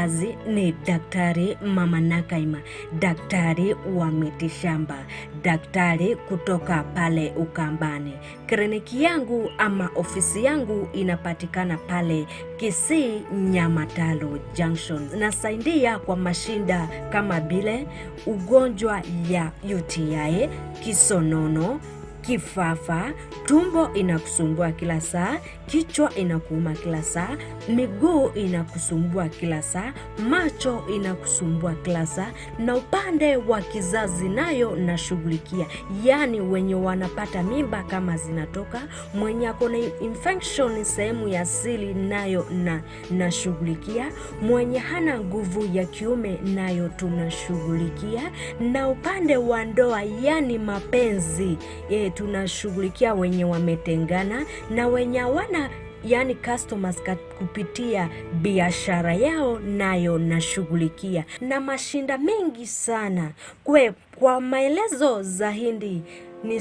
Kazi ni Daktari Mama Nakaima, daktari wa mitishamba, daktari kutoka pale Ukambani. Kliniki yangu ama ofisi yangu inapatikana pale Kisii Nyamatalo Junction. Nasaidia kwa mashinda kama vile ugonjwa ya UTI, kisonono, kifafa, tumbo inakusumbua kila saa, kichwa inakuuma kila saa, miguu inakusumbua kila saa, macho inakusumbua kila saa, na upande wa kizazi nayo nashughulikia, yaani wenye wanapata mimba kama zinatoka, mwenye ako na infection sehemu ya siri nayo na nashughulikia, mwenye hana nguvu ya kiume nayo tunashughulikia, na upande wa ndoa yani mapenzi e, tunashughulikia wenye wametengana na wenye hawana yani customers kupitia biashara yao nayo nashughulikia, na mashinda mengi sana kwe. Kwa maelezo zaidi ni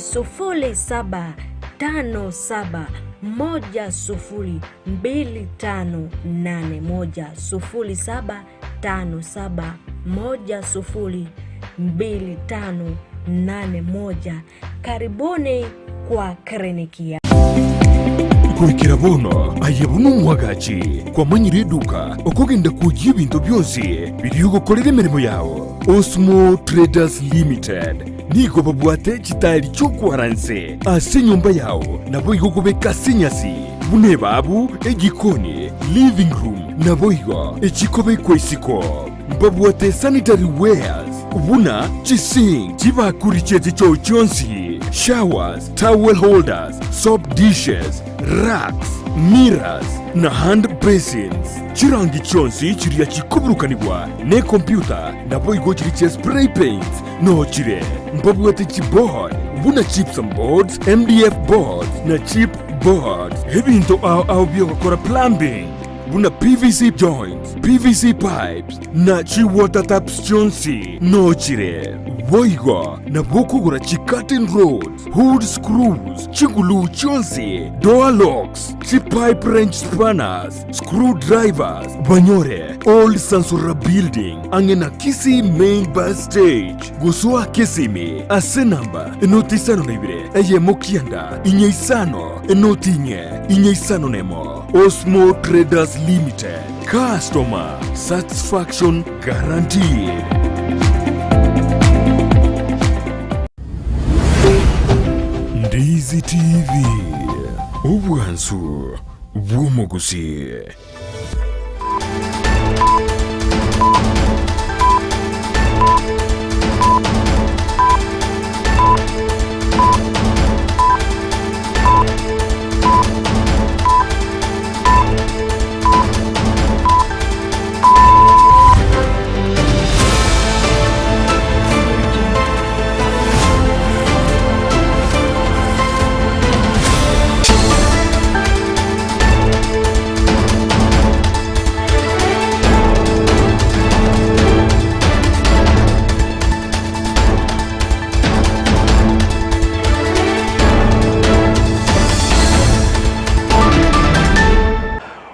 0757102581 0757102581. Karibuni kwa kliniki ya Goikera bono aye buna omwagachi kwamanyire eduka okogenda kwoyia ebinto bionsi biria ogokorera emeremo yao. Osmo Traders Limited nigo babwate chitairi chi'okwara nse ase enyomba yao naboigo okobeka ase enyasi buna ebabu, ejikoni, living room naboigo echikobekwa isiko. Mbabwate sanitary wares buna chisink, chibakuri chie chichoo chionsi, showers, towel holders, soap dishes, racks, mirrors, na hand basins. Chirangi chionsi chiria chikoburukanigwa nekompyuta naboigo chiria chia spray paints noo chire. Mbabwate chiboard buna gypsum boards, MDF boards, na chip boards. Ebinto ao ao biogokora plumbing buna PVC joints, PVC pipes, na chi-water taps chionsi noo chire. Boigo nabo okogora chi-curtain rods, hood screws, chiguluu chionsi, door locks, chi-pipe wrench spanners, screw drivers, banyore Old Sansura Building ang'e na Kisii Main Bus Stage. Gosoa Kisimi ase namba enoti isano na ibere eyemo kianda inye isano enoti inye inye isano nemo. Osmo Traders Limited, customer satisfaction guaranteed. Ndizi TV, obwansu bw'omogusii.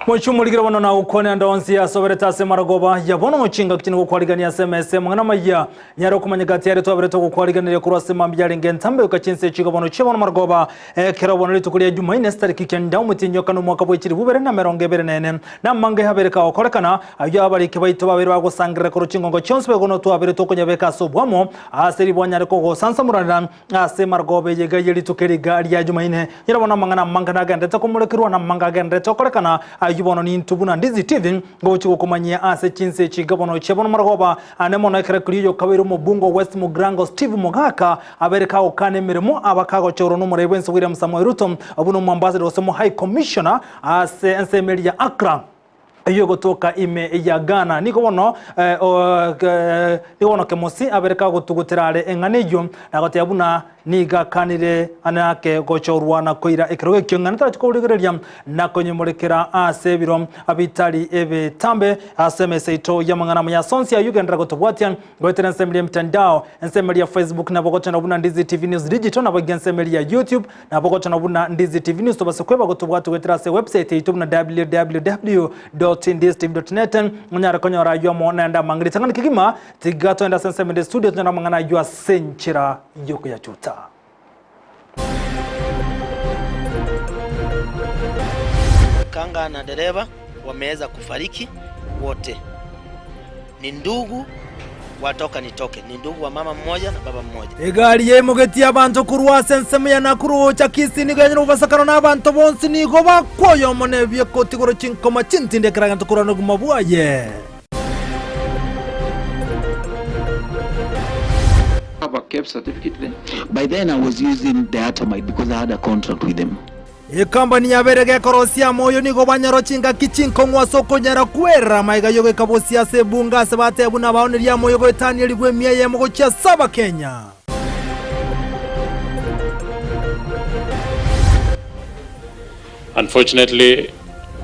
Mochumurigire bono na gokwania ande onsi asoberete ase marogoba ya bono mochinga kchini gokwarigania ase emesa emang'ana amaya nyare okomanya gati yare twaberete ogokwariganeria korwa ase mambia yarenge entambe goika chinsa echi iga bono chia bono marogoba Ekero bono rituko ria Jumaine sitariki kenda omotienyi o kane omwaka bwe chilifu ibere na emerongo ebere na ene, na amange abere kagokorekana, ayio abariki baito babere bagosangerera korwa chingongo chionsi begono twabere tokonyabeka ase obwamo, ase ribwanyare kogosansamoranera ase marogoba eye iga ye rituko eri iga ria Jumaine. Nyora bono amang'ana amange nagenderete komorekerwa na amange agenderete gokorekana, ayio bono nintwe buna Ndizi TV ngochia gokomanyia ase chinsa echi iga bono chia bono marogoba ane mono ekero keria oyokabeire omobunge o West Mugirango Steve Mogaka Abere kagokana emeremo, aba kagochorwa nomorai bw'ense William Samoei Ruto buna omoambassador gose omo High Commissioner ase ensemo eria ya Accra eyio egotoka ime ya Ghana. Nigo bono nigo bono Kemosi abere kagotugutera are eng'ana eyio na goteba buna. Nigo akanire anake gochorwa na koira ekerogo ekio ng'a ntarachie korigereria na konyemorekera ase ebiro bitari ebitambe ase emesa yaito y'amang'ana amaya ase onsi ayio genderera gotobwatia goetera ensemo eria emitandao, ensemo eria Facebook nabo gochana buna Ndizi TV News Digital nabo iga ensemo eria ya YouTube nabo gochana buna Ndizi TV News tobase kweba gotobwatia goetera ase ewebsite yaito buna www.ndizitv.net onyare konyora ayio amo naende amang'ana ritang'ani kegima Tiga toende ase ensemo ende studio tonyore amang'ana ayio ase enchera y'okoyachuta. Kanga na dereva wameweza kufariki wote. Ni ndugu wa toka nitoke, ni ndugu wa mama mmoja na baba mmoja. Egari yaimogetie abanto korwa ase ensemo ya Nakuru gocha Kisii nigo yanyora obobasakano na abanto bonsi nigo bakwa oyomo nebiekoti igoro chinkoma chintindi ekero agento korwana obogima bwaye. Have a KEBS certificate then? By then I was using diatomite because I had a contract with them. Ekambani yabeire gekorosia amoyo nigo banyora chingaki chinkong'u ase okonyara kwerera amaiga y'ogoika bosio ase ebunge ase batebwa buna baonerie amoyo goetania elifu emia eyemo gochia ase Abakenya. Unfortunately,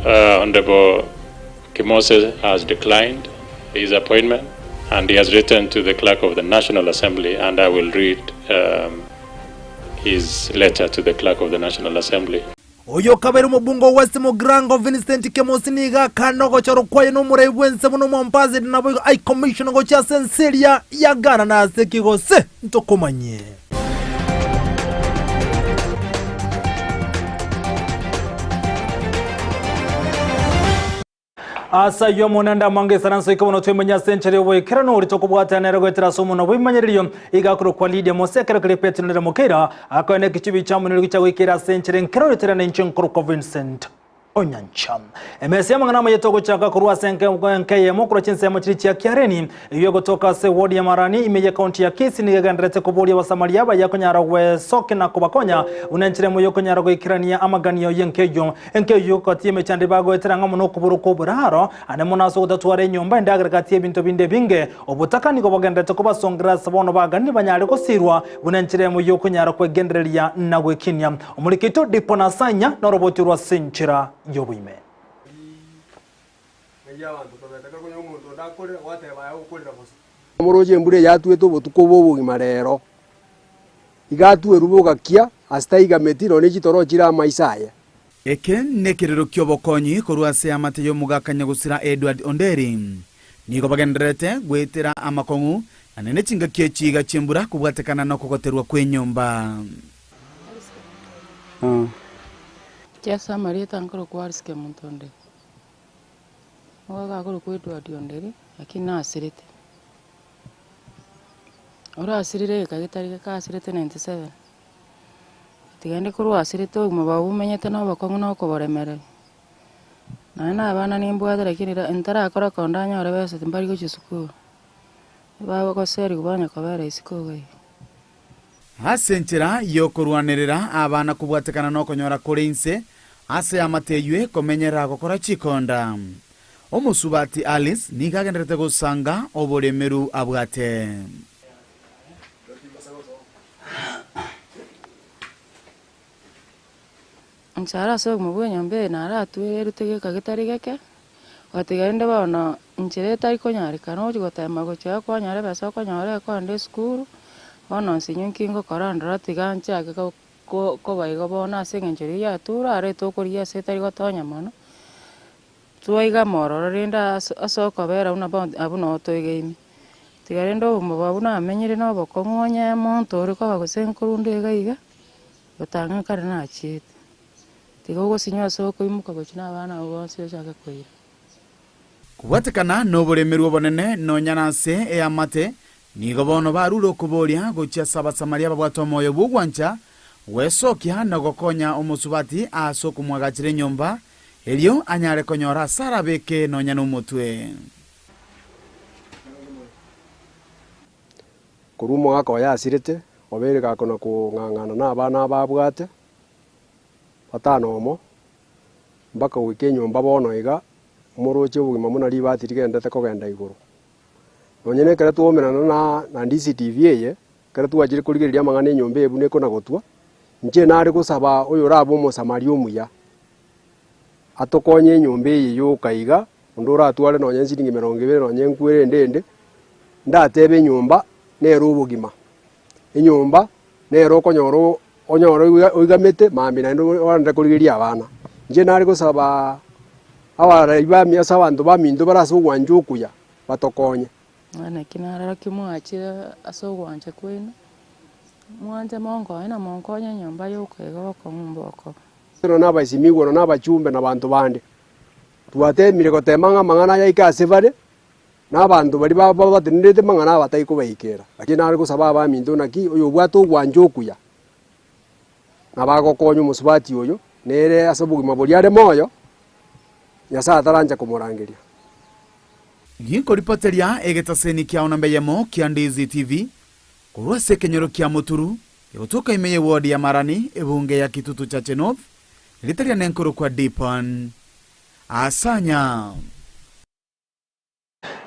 Honourable Kimose has declined his appointment and he has written to the clerk of the National Assembly and I will read um, his letter to the clerk of the National Assembly. Oyo okabeire omobunge o West Mugirango Vincent Kemosi nigo akana ogochorwa kwaye nomorai bw'ense buna omoambassador naboigo High Commissioner gochia ase ense eria ya Ghana na ase ki gose ntokomanyie. Ase ayio Omonene amange esaranso ike bono twemenye ase enchera y'oboikeranu oria tokobwatana nere goetera ase omonwa bw'ebimanyererio. Iga akorokwa Lidia Mose ekero keria Petero nere mokeira akoenda egechubi chia omonene gochia goikera ase enchera enkero oretera nenche nkorokwa Vincent Onyancha. Emesa y'amang'ana amaya togochaka korwa ase enke enke eyemo korwa chinsemo chiria chia Kiareni, eyio egotoka ase eward ya Marani ime y'ecounty ya Kisii nigo egendererete koboria Abasamaria abaye konyara gwesokia na kobakonya buna enchera emo y'okonyara goikerania amaganio y'enka eyio. Enka eyio gati y'emechando ebagoetera ng'a mono okoborwa kw'oboraro, ande mono ase ogotatwara enyomba, endagera gati y'ebinto binde ebinge. Obotaka nigo bogendererete kobasongerera ase bono baganire banyare gosirwa buna enchera emo y'okonyara kwegendereria na gwekinia. Omoriki oito Dipo Nasanya noroboti orwo ase enchera y'oboime. Omoroche embura eyatuete obotuko obo obogima rero, iga atwerwe bogakia ase taigameti nonya ne chitoro chire amaiso aye. Eke nekerero ki'obokonyi korwa ase eamate y'omogaka nyagosira Edward Onderi. Nigo bagendererete goetera amakong'u na naende chingaki echi iga chi'embura kobwatekana nokogoterwa kw'enyomba. Ase amarieta nkorokwa Alice Kemunto Onderi, nigo akorokwa Edward Onderi lakini nasirete. Orasirire egeka getari geke asirete 97, tiga ende korwa asirete obogima bwabo bomenyete na obokong'u na okoboremereria. Nonya na abana nimbwate lakini ntarakora konda nyore besa timbari gochia esukuru, bagoseriwa banya kobera isiko iga iga. Ase enchera y'okorwanerera abana kobwatekana nokonyora kore inse ase eamate eyio ekomenyera gokora chikonda. Omosubati Alice nigo agendererete gosanga oboremeru abwate. Inche are ase obogima bwa enyomba eye naratwere erute geka getari geke, gotiga rende bono inchera etari konyarekana ogochia gotema gochia oye kwanyora ebesa okonyora ekoenda esukuru, bono nsinyo nki ngokora ndora tiga nchake ko ko koba igo bono ase eng'encho riria yature are tokorigia ase etari gotonya mono, twaigama ororo rende ase ase okobera buna bono abwo noo toigaime. Tiga rende obogima bwabo namenyire na obokong'u onye monto ore koba gose nkorunda iga iga. Gotang'ana kare nachiete, tiga ogosinywa ase okoimoka gochia nabana abwo bonsi ochake koira. Kobwatekana noboremerwa obonene nonya nase eamate, nigo bono barure okoboria gochia ase Abasamaria babwate omoyo bw'ogwancha gwesokia na gokonya omosubati ase okomwagachera enyomba, erio anyare konyora ase arabeke nonya nomotwe. Korwa omogaka oye asirete, obeire gakona kong'ang'ana nabana aba abwate, batano omo, mpaka goika enyomba bono iga, moroche obogima buna ribati rigenderete kogenda igoro. Nonye na ekero twaumerana na na DCTV eye. Ekero twachire korigereria amang'ana enyomba eye buna ekona gotwa, inche nare gosaba oyorabe omosamaria omuya, atokonye enyomba eye yoka iga, onde oratware nonye nchiringi emerongo ebere nonye nkwere ende ende, ndatebe enyomba nere obogima, enyomba nere okonyora onyore oigamete mambia naende oende korigereria abana. Inche nare gosaba abarai bami ase abanto baminto bare ase ogwancha okuya, batokonye. Naki narora ki mwachire ase ogwancha kwaino, mwanche monkonye na monkonye enyomba y'okoiga obokong'u mbokoba. Ero nabasimigwa na nabachumbe na abanto bande, twateemire goteema ng'a amang'ana aya aike ase bare, na abanto baria babatenenerete amang'ana aya batari kobaikera. Lakini nare gosaba abaminto naki oyobwate ogwancha okuya, nabo agokonya omosubati oyo, nere ase obogima boria are moyo, Nyasae atarancha komorangeria. Ginkoripoteria egetaseni kiao namba eyemo kia Ndizi TV korwa ase ekenyoro kia Muturu, gegotoka ime ye ward ya Marani, ebunge ya Kitutu Chache North, erieta riane nkorokwa Dipon Asanya.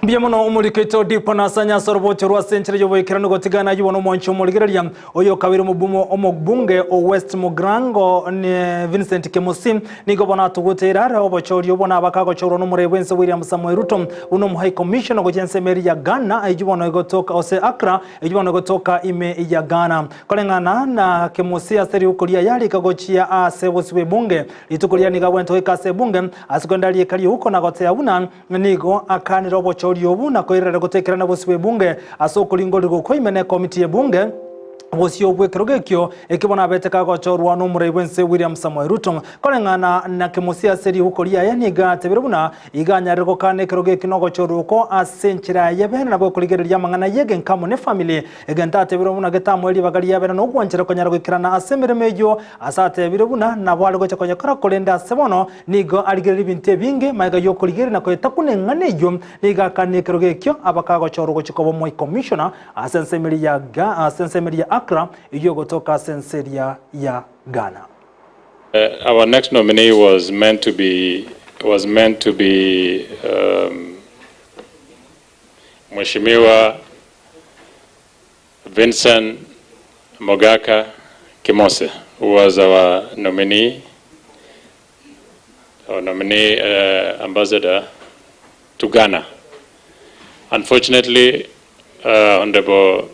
Mbuya mono omoriko oito Dipon Asanya ase orobocho rwa ase enchera y'oboikeranu gotigana ayio bono omwanchi omorigereria oyo okabeire omobumo omobunge o West Mugirango ne Vincent Kemosi Nigo bono atuguteire are obochori obwo nabake agochorwa nomorei bw'ense William Samoei Ruto buna omo High Commissioner gochia ensemo eria ya Ghana eyio bono egotoka ose Accra eyio bono egotoka ime ya Ghana. Koreng'ana na Kemosi ase riuko riaye arika gochia ase bosio bw'ebunge rituko riria nigo agwenerete goika ase ebunge ase korende ariika riuko na gotea buna nigo akanire obochori obwo na koirerera gotekerana bosio bw'ebunge ase okoringorigwa okwo ime nekomiti y'ebunge Bosio bw'ekerogo ekio, ekio bono abete kagochorwa nomorai bw'ense William Samoei Ruto. Koreng'ana na Kemosi ase rihuko riaye nigo atebire buna iga anyarire gokana ekerogo ekio nogochorwa oko ase enchera yaye bene nabo ekorigereria amang'ana y'egenka amo nefamiri. Egento atebire buna getamoe ribaga ria bene nogwanchera konyara goikerana ase emeremo eyio ase atebire buna nabo are gocha koyekora korende ase bono nigo arigereria ebinto ebinge magega y'okorigereria na koyetakuna eng'ana eyio nigo akanie ekerogo ekio aba kagochorwa gochia koba omohigh commissioner Ase ensemo eria ya Ga, ase ensemo eria ya Accra, eyio egotoka ase ense eria ya Ghana. Our next nominee was meant to be was meant to be um, Mheshimiwa Vincent Mogaka Kimose, who was our nominee, our nominee uh, ambassador to Ghana. Unfortunately, uh, Honorable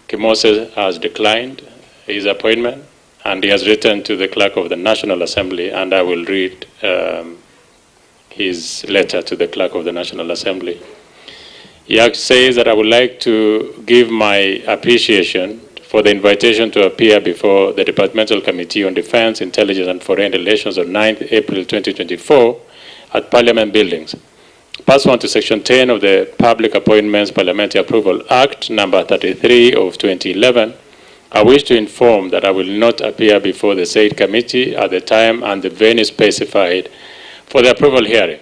Kimose has declined his appointment and he has written to the clerk of the National Assembly, and I will read um, his letter to the clerk of the National Assembly. He says that I would like to give my appreciation for the invitation to appear before the Departmental Committee on Defense, Intelligence and Foreign Relations on 9th April 2024 at Parliament Buildings. Pursuant to Section 10 of the Public Appointments Parliamentary Approval Act number 33 of 2011, I wish to inform that I will not appear before the said committee at the time and the venue specified for the approval hearing.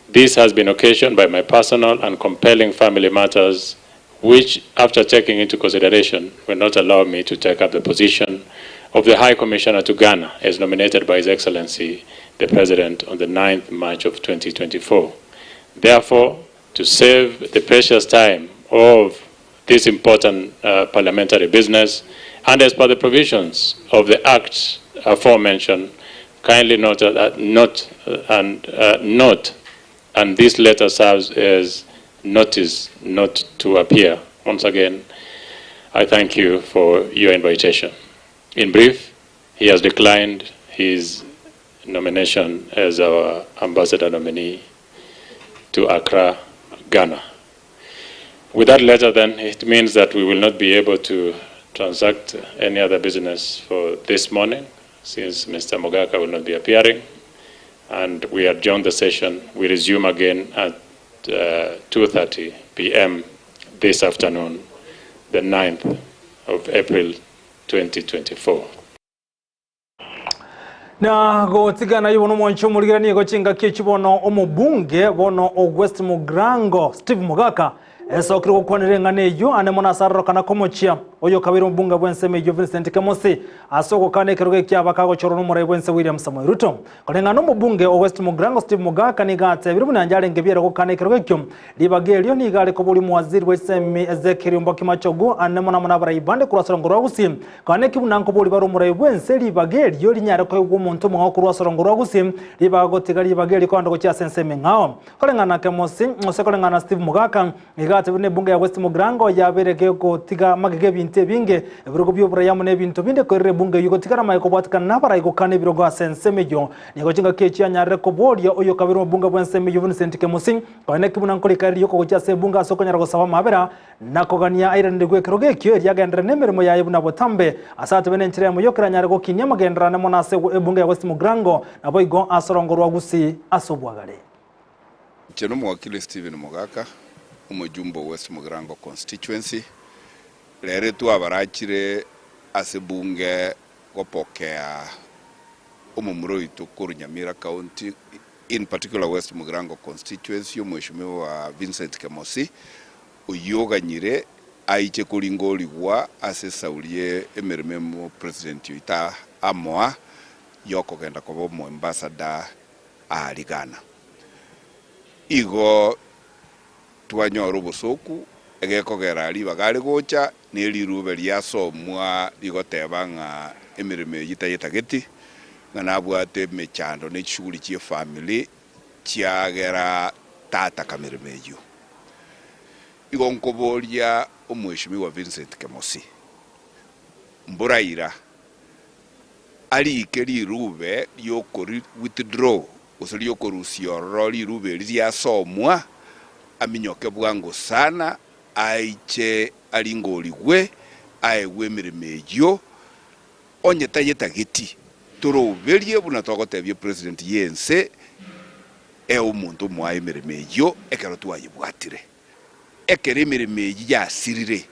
This has been occasioned by my personal and compelling family matters which, after taking into consideration, will not allow me to take up the position of the High Commissioner to Ghana as nominated by His Excellency the President on the 9th March of 2024. Therefore, to save the precious time of this important uh, parliamentary business, and as per the provisions of the Act aforementioned, kindly note that note and uh, note, and this letter serves as notice not to appear. Once again, I thank you for your invitation. In brief, he has declined his nomination as our ambassador nominee to Accra, Ghana. With that letter, then, it means that we will not be able to transact any other business for this morning, since Mr. Mogaka will not be appearing. And we adjourn the session. We resume again at uh, 2.30 p.m. this afternoon, the 9th of April 2024. Na gotigana ayio bono omwanchi omorigera nigo chingaki echi bono omobunge bono o West Mugirango Steve Mogaka Esokire gokwanera eng'ana eyio ande mono ase arorokana komochia oyo okabeire omobunga bw'ensemo eyio Vincent Kemosi ase ogokana ekerogo ekiaba kagochorwa nomorai bw'ense William Samoei Ruto. Koreng'ana nomobunge o West Mugirango Steve Mogaka nigo atebire buna inche arenge biere gokana ekerogo ekio. Ribaga erio nigo are koboria omowaziri bwe chisemi Ezekiel Omboki Machogu ande mono amo nabarai bande korwa ase orongo rwa Gusii. Kane ki buna nkoboria bare omorai bw'ense ribaga erio rinyare koegwa omonto omong'ao korwa ase orongo rwa Gusii ribaga gotiga ribaga erio kogenda gochia ase ense emeng'ao. Koreng'ana na Kemosi, gose koreng'ana na Steve Mogaka, nigo atebire na ebunge ya West Mugirango yabeire gegotiga magega ebinto ebinge, ebirogo bi'oborai amo n'ebinto binde koirera ebunge eyio gotigara magega kobwatikana nabarai gokana ebirogo ase ensemo eyio. Nigo chingaki echi anyarire koboria oyokabere omobunge bw'ensemo eyio Vincent Kemosi, Konya naki buna nkorika erioka gochia ase ebunge ase okonyara gosaba amabera, na kogania airanerigwe ekerogo ekio, erio agenderere nemeremo yaye buna botambe, ase atebe nenchera eyemo yoka eranyare gokinia amagenderero ane mono ase ebunge ya West Mugirango, naboigo ase orongo rwa Gusii ase obwagare. Inche nomowakili Stephen Mogaka, omojumbe o West Mugirango Constituency, rero twabarachire ase ebunge gopokea omomura oito korwa Nyamira County, in particular West Mugirango Constituency, omweshimiwa Vincent Kemosi, oyio oganyire aiche koringorigwa ase esauri ye emeremo omopresident oito amoa yokogenda koba omoambassador aaria Ghana. Igo twanyora obosoku egekogera ribaga are gocha ne rirube riasomwa rigoteba ng'a emeremo eyio tayetageti, ng'a nabwate emechando ne chishughuli chie family chiagera tataka meremo eyio. Igo nkoboria omweshimiwa Vincent Kemosi, mboraira arike rirube riokori withdraw gose riokorusia ororo rirube eri riasomwa, aminyoke bwango sana aiche aringorigwe aegwe emeremo eyio, onye tayetageti toroberie buna togotebia president y'ense ee omonto omoaye emeremo eyio ekero twayebwatire. Ekero emeremo eyio yasirire,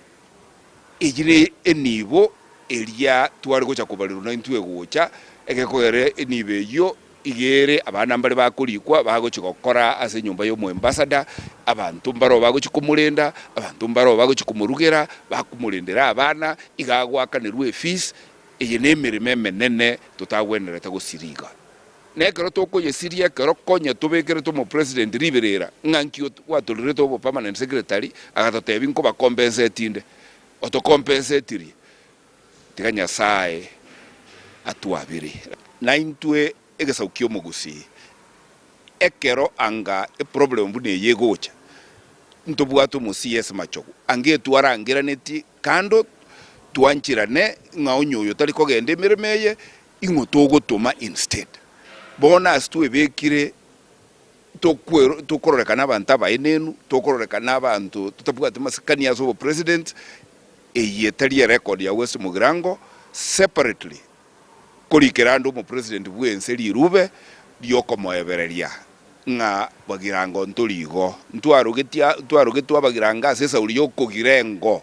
eyio ne enibo eria tware gocha kobarerwa naintwe egocha, egekogera enibo eyio iga ere abana mbare bakorikwa bagochia gokora ase enyomba y'omoambassador, abanto mbaroo bagochia komorenda, abanto mbaroo bagochia komorugera, bakomorendera abana, iga agoakanerwa efees, eye nemeremo emenene totagwenerete gosiria iga. Na ekero tokoyesiria ekero konya tobekerete omopresident riberera ng'a nki gwatorerete obo permanent secretary agatotebia nkobacompensate inde, otocompensetirie, tiga Nyasaye atwabere. Naintwe egesaku ki'omogusii ekero anga eproblem buna eye egocha, ntobwate omo CS Machogu anga etwarangeraneti kando twanchirane ng'a onye oyo tari kogenda emeremo eye Ing'o togotoma instead? Bono ase twebekire tokwero tokororekana abanto abaenenu, tokororekana abanto totabwati masikani ase obopresident, eye etari erecord ya West Mugirango separately korikera ande omopresident bwense rirube riokomoebereria ng'a Bagirango ntori igo, ntwarogetia ntwarogetwe Abagirango ase esauri yokogira engo.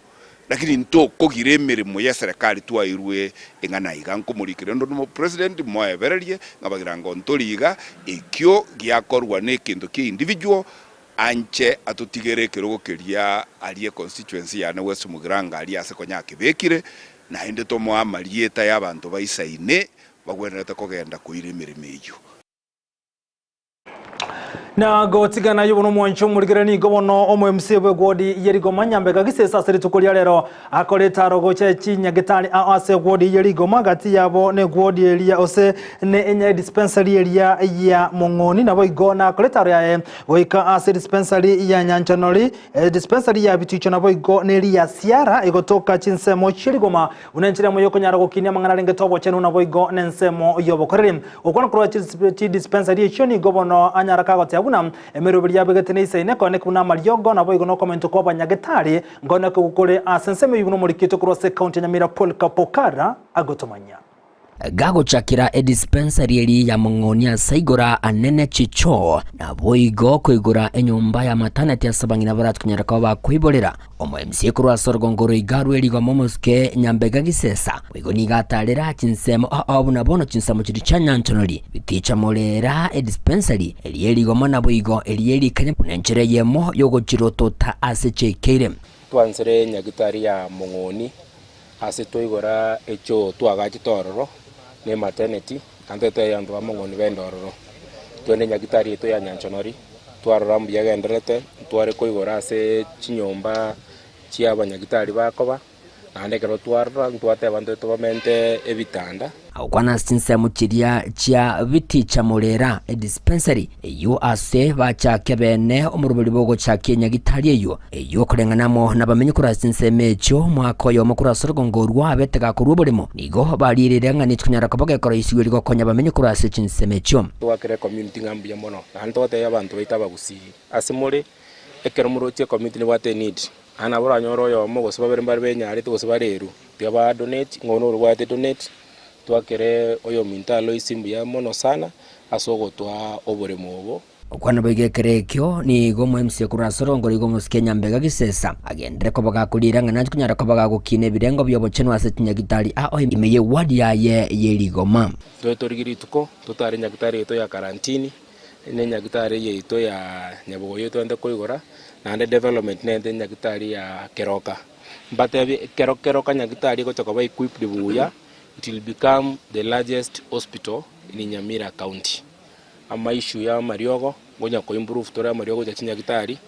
Lakini ntokogire emeremo y'eserekari twairwe ing'ana iga, nkomorikera inde omopresident moebererie ng'a bagirango ntori iga, ekio giakorwa nekinto kia individual anche atotigere ekerogo keria aria econstituency yane West Mugirango aria ase konya akebekire, naende tomoe amarieta y'abanto baisaine bagwenerete kogenda koira emeremo eyio. Na gotigana ayio bono omwancho omorigere nigo bono omo MC bw'egwodi ye Rigoma Nyambega Gisesa ase rituko ria rero akorete aro gocha chinyagetari ao ase egwodi ye Rigoma gati yabo ne egwodi eria ose ne enya dispensary eria ya Mong'oni naboigo nakorete aro yaye goika ase dispensary ya Nyanchanori dispensary ya Biticho naboigo neri ya Siara egotoka chinsemo chie Rigoma Buna enchera emo y'okonyara gokinia amang'ana arengete obochenu naboigo nensemo y'obokoreri. Gokwana korwa chidispensari echio nigo bono anyara kagoteba buna emeroberi yabegete neisaine koeneki buna amariogo naboigo nokomentwa kw'abanyagetari nkoeneki kore ase ensemo eyio buna omorikito korwa ase ekaunti ya Nyamira Paul Kapokara agotomanyia. Gagochakera edispensari eria ya Mong'onia ase igora anene chichoo, naboigo koigora enyomba ya maternity ase abang'ina baratonyare koba bakoiborera. Omo MCA korwa ase orogongo roiga rwe rigoma omosike Nyambega Gisesa boigo nigo atarera chinsemo ao buna bono chinsemo chiria chia Nyanchonori, Biticha Morera edispensari eria erigoma naboigo eria erikanya buna enchera eyemo yogochirotota ase chiaikeire. Twansire nyagitari ya Mong'oni Ase twaigora echoo twagachete ororo, na ematernity, naende totebie abanto ba Mong'oni bende ororo. Twende nyagitari yaito ya Nyanchonori, twarora mbuya egendererete, ntware koigora ase chinyomba chia abanyagitari bakoba, naende ekero twarora ntwateba ntobe tobamente ebitanda. Agokwana ase chinsemo chiria chia Biticha Morera Edispensary, eyio ase bachakia bene omoroberi bw'ogochakia enyagitari eyio, eyio koreng'ana amo nabamenyi korwa ase chinsemo echio omwaka oyomo korwa ase orogongo orwo abete gakorwa oboremo, nigo barierire ng'a nechikonyara koba gekoroisigwa erio gokonya abamenyi korwa ase chinsemo echio. Twakera ecommunity ng'a mbuya mono, naende togotebia abanto baito abagusii, ase more, ekero moroche ecommunity nebwate eneed, naende nabo oranyore oyomo gose babere mbare benyarete gose bareru, tiga ba donate, ng'a oyo norobwate donate, Twakere oyominto Aloisi mbuya mono sana ase ogotwaa oboremo obo. Okwana boigo ekero ekio nigo omoemisia korwa ase orongoro igo omosike Nyambega Gisesa agenderere koba gakoriera ng'a nache konyara koba gagokina ebirengo bi'obochenu ase chinyagitari ao ime y'ewadi yaye ye rigoma. Ntobe torigie rituko totare nyagitari yaito ya Karantini, ne nyagitari yaito ya Nyabogoyo twende koigora, naende development nente nyagitari ya Keroka. Mbatebie ekero Keroka nyagitari egocha koba equipped buya, It will become the largest hospital in Nyamira county. Ama issue ya amariogo, ngonya ko improve tore amariogo gocha chinyagitari,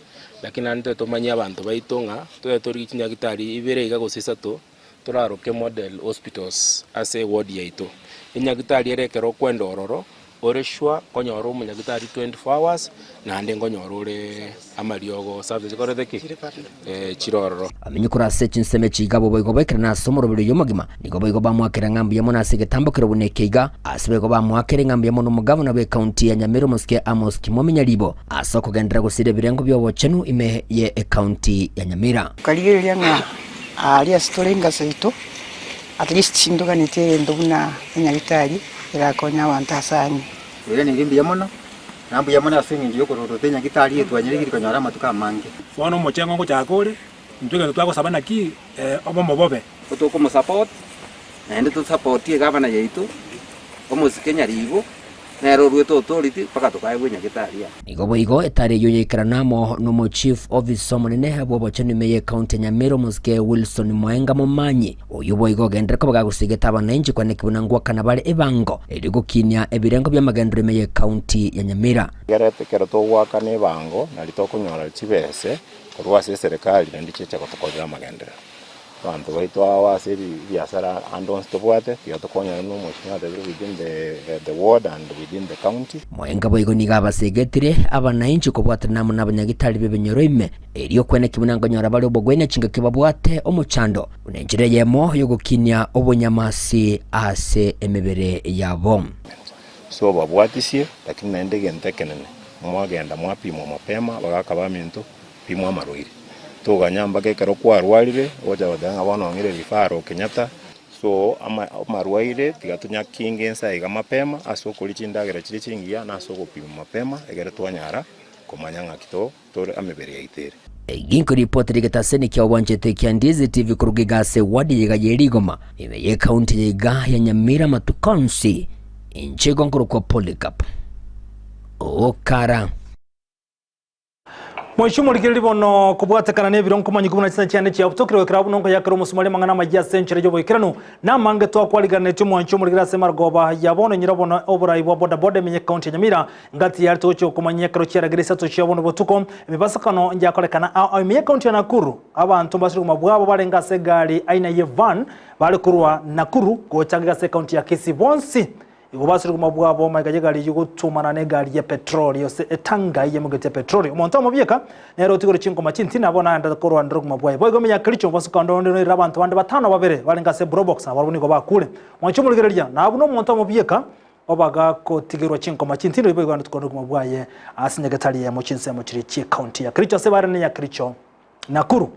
lakini naende tobe tomanyie abanto baito ng'a tobe torigie chinyagitari ibere iga gose isato, toraroke model hospitals ase eward yaito. Enyagitari ere ekero okwenda ororo, Ore sure nkonyora omonyagitari 24 hours naende nkonyora ore amariogo service chikorete ki? Eh, chire ororo. Bamenye korwa ase chinsemo echi iga boboigo baikera ase omoroberi oyio omogima, nigo boigo bamoakera ng'a mbuya mono ase egetambo keria buna eke iga. Ase boigo bamoakere ng'a mbuya mono omogavana bw'ekaunti ya Nyamira omosike Amos Kimomi Nyaribo ase okogenderera gosiria ebirengo bi'obochenu ime ye ekaunti ya Nyamira. Nkarigereria ng'a aaria ase tore enka seito. At least ntoganetie egento buna enyagitari erakonye abanto ase ang'e. Oiraneri mbuya mono, na mbuya mono ase engencho y'okororota enyagitari eye twanyeregirie konyora amatuko amange. Bono omochengo ngochaka ore, intwe egento twagosaba naki obomo bobe. Tokomosupport naende tosapotie egavana yaito omosike Nyaribo nere oruete authority mpaka tokaegwa enyagitari aa. Nigo boigo etari eyio yaikerana amo nomo Chief Officer omonene bw'obochenu ime y'ecounty ya Nyamira omosike Wilson Moenga Momanyi, oyio boigo ogenderere koba gagosigete abananchi kwaneki buna ngwakana bare ebango erio gokinia ebirengo bi'amagenderero ime y'ecounty ya Nyamira. Ekero togoakana ebango nari tokonyora chibese korwa ase eserekari naende chiacha gotokorera amagenderero. Abanto baito ao ase ebiasara ande onsi tobwate, tiga tokonyane na omosio natebire within the ward and within the county. Moenga boigo nigo abasegetire abanainchi kobwatana amo nabanyagitari b'ebinyoro ime, erio kweneki buna nkonyora bare obogwenia chingaki babwate omochando, buna enchera eyemo y'ogokinia obonyamasi ase emebere yabo. So babwatisie, lakini naende egento ekenene, mwagenda mwapimwa mapema, bagaka baminto, Pimwa amarwaire. Toganya mpaka ekero kwarwarire ogocha goteba ng'a bono ong'ire referral Kenyatta. So amarwaire tiga tonyakinge inse aiga mapema ase okoria chindagera chiria chingiya na ase ogopimwa mapema egere twanyara komanya ng'aki tore emebere yaito ere. Ginko ripoti rigetaseni kia obwanchete kia Ndizi TV koruga iga ase ward yaiga ye Rigoma ime ye county yaiga ya Nyamira amatuko onsi inche igo nkorokwa Polycarp Okara. Moichie omorigereria bono kobwatekana nebiro nkomanyigwa buna chinsa chiane chiabutokire goikera abwo nonkoyakera omosumari amang'ana amayia ase enchera y'oboikeranu na amange twakwariganetie omwanchi omorigereria ase marogoba ya bono nyira bono oborai bwa bodaboda emenye ekaunti ya Nyamira ngati yare togochia gokomanyia ekero chiaragera isato chia bono botuko emebasakano njakorekana ao ao ime y'ekaunti ya Nakuru abanto mbasire obogima bwabo barenge ase egari aina ye van bare korwa Nakuru gocha ang'e ase ekaunti ya Kisii bonsi Igo basire obogima bwabo magega y'egari eyio gotuomana negari ya petroli, gose etangai y'emogeti ya petroli. Omonto omobieka nere otigore chinkoma chintina, bono agenderete korwanera obogima bwaye. Boigo ime ya Kericho omosuka onde onde noirire abanto bande batano babere barenge ase Probox, na barabwo nigo bakure. Mwanche omorigereria, na buna omonto omobieka obaga kotigerwa chinkoma chintina, oyio boigo agenderete korwanera obogima bwaye ase nyagetari eyemo chinsemo chiria chi'ecounty ya Kericho ase bare neya Kericho Nakuru.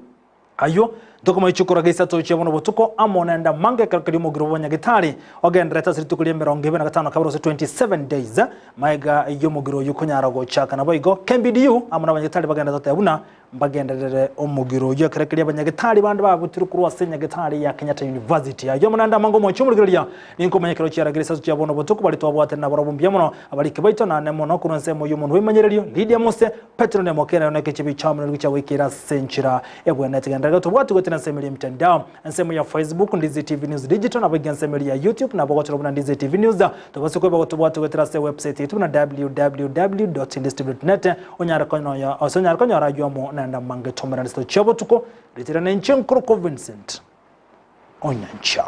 Ayio ntokomanya chikura geisato chia bono botuko amo nende amange ekero keria omogiro bw'abanyagitari ogendererete ase rituko ria emerongo ebere na gatano na kabere gose 27 days maega y'omogiro oyio konyara gochaka. Naboigo KMPDU amo nabanyagitari bagenderete goteba buna mbagenderere omogiro oyio ekero keria abanyagitari bande babutirwe korwa ase enyagitari ya Kenyatta University. Ayio amo naende amange omochie omorigereria ninkomanya ekero chiaragera isato chia bono botuko baria twabwatire nabarobwo mbuya mono abariki baito naende mono korwa ensemo y'omonwa bw'emanyererio Lydia Mose Petero nemokera neke chibi chiamonene gochia goikera ase enchera ebwenerete. Genderera tobwati goetera ensemo eria emitandao, ensemo ya Facebook, Ndizi TV News Digital, naboigo ensemo eria ya YouTube, nabo ogochora buna Ndizi TV News. Tobase koeba gotobwati goetera ase ewebsite yaito buna www.ndizitv.net onyare konyoya ase onyare konyora aywo amo naende amange tomerane ase chia botuko. Ritere nenche nkorokwa Vincent Onyancha.